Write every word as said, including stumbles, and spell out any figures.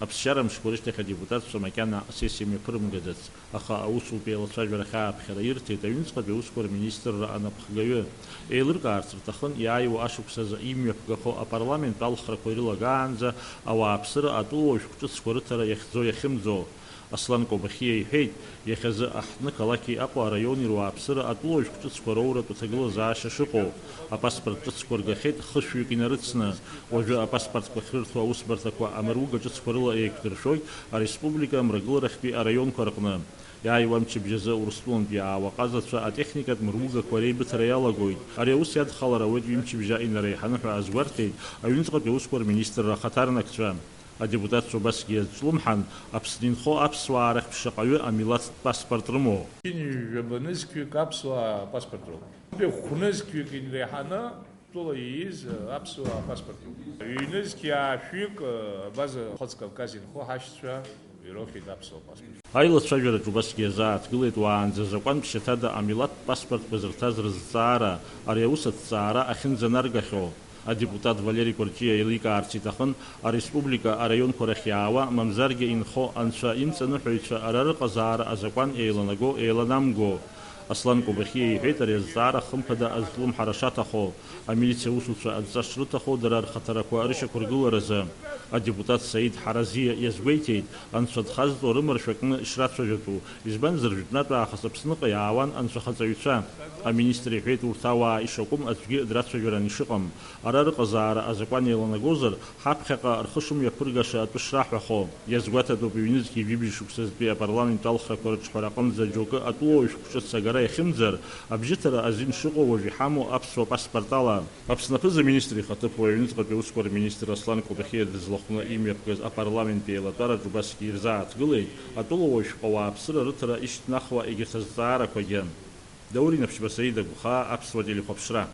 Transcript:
Аԥсшьара мшқәа рышьҭахь адепутатцәа макьана асессиа мҩаԥырымгаӡац, аха аусутә еилацәажәара ахь ааԥхьара ирҭеит аҩныҵҟатәи аусқәа рминистрра анапхгаҩы. Еилыркаарц рҭахын иааиуа ашықәсазы имҩаԥгахо апарламент алхрақәа ирылагаанӡа ауааԥсыра атәылауаҩ шәҟәҿыцқәа рыҭара иахьӡо-иахьымӡо. Аслан Кобахьиа иҳәеит, иахьазы аҳҭны-қалақьи Аҟәа араиони руааԥсыра атәылауаҩ шәҟәҿыцқәа роуратә аҭагылазаашьа шыҟоу. Апаспорт ҿыцқәа ргахьеит хышәҩык инарыцны. Уажәы апаспортқәа ахьрырҭо аусбарҭақәа амыруга ҿыцқәа рыла еиқәдыршәоит ареспублика амрагыларахьтәи араионқәа рҟны. Иааиуа амчыбжь азы Урыстәылантәи иаауа ҟазацәа атехникатә мыругақәа реибыҭара иалагоит. Ари аус иадхалар ауеит ҩымчыбжьа инареиҳаны ҳәа азгәарҭеит аҩныҵҟатәи аусқәа рминистрра ахаҭарнакцәа. Адепутатцәа убасгьы иазҿлымҳан, Аԥсны инхо аԥсуаа рахьтә шаҟаҩы амилаҭтә паспорт рымоу. Ҩажәа нызқьҩык аԥсуаа паспорт роуп. Хәнызқьҩык инреиҳаны тәыла ииз аԥсуаа паспорт роуп. Ҩнызқь ҩажәаҩык абаза Хыҵ Кавказ инхо ҳашьцәа ирохьеит аԥсуа паспорт. Аилацәажәараҿ убасгьы иазааҭгылеит уаанӡа азакәантә шьаҭада амилаҭтә паспортқәа зырҭаз рызҵаара, ари аус аҭҵаара ахьынӡанаргахьоу. Адепутат Валери Кәарҷиа еиликаарц иҭахын, ареспублика араионқәа рахь иаауа, мамзаргьы инхо анцәа имҵаныҳәаҩцәа ара рыҟазаара азакәан еиланаго, еиланамго. Аслан Кобахьиа иҳәеит, ари азҵаара хымԥада азҿлымҳара шаҭаху, амилициа аусуцәа адҵа шрыҭаху дара рхаҭарақәа рышьақәыргыларазы. Адепутат Саид Ҳаразиа иазгәеиҭеит, анцәа дхазҵо рымаршәа кны ишрацәажәатәу, избанзар, жәытәнатә аахыс Аԥсныҟа иаауан анцәахаҵаҩцәа. Аминистр иҳәеит, урҭ ауаа ишакәым аӡәгьы драцәажәаран ишыҟам. Ара рыҟазаара азакәан еиланагозар, ҳаԥхьаҟа рхы шымҩаԥыргаша атәы шраҳәахо. Иазгәаҭатәуп, ҩнызқь ҩажәи шықәсазтәи апарламент алхрақәа рыҿҳәара аҟынӡа џьоукы атәылауаҩ шәҟәҿыц агара иахьымӡар, абжьыҭара азин шыҟоу уажә иҳамоу аԥсуа паспорт ала. Аԥсны аԥыза-министр ихаҭыԥуаҩ, аҩныҵҟатәи аусқәа рминистр Аслан Кобахьиа дызлахәны имҩаԥгаз апарламент еилатәараҿ убасгьы ирзааҭгылеит атәылауаҩ шәҟәы ауааԥсыра рыҭара ишьҭнахуа егьырҭ азҵаарақәагьы. Даур Инаԥшьба, Саида Гәхаа, Аԥсуа телехәаԥшра.